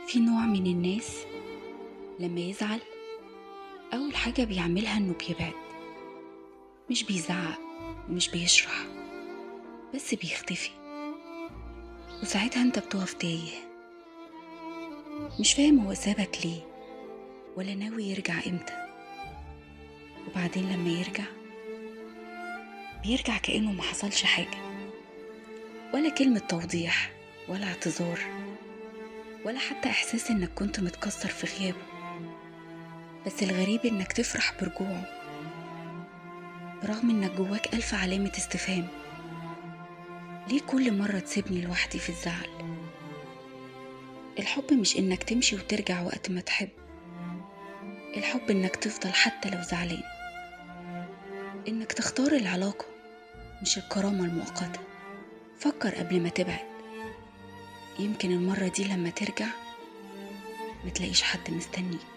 في نوع من الناس لما يزعل أول حاجة بيعملها إنه بيبعد، مش بيزعق ومش بيشرح، بس بيختفي. وساعتها أنت بتقف تايه، مش فاهم هو سابك ليه ولا ناوي يرجع إمتى. وبعدين لما يرجع بيرجع كأنه ما حصلش حاجة، ولا كلمة توضيح ولا اعتذار ولا حتى إحساس إنك كنت متكسر في غيابه. بس الغريب إنك تفرح برجوعه برغم إنك جواك ألف علامة استفهام. ليه كل مرة تسيبني لوحدي في الزعل؟ الحب مش إنك تمشي وترجع وقت ما تحب، الحب إنك تفضل حتى لو زعلان، إنك تختار العلاقة مش الكرامة المؤقتة. فكر قبل ما تبعد، يمكن المرة دي لما ترجع متلاقيش حد مستنيك.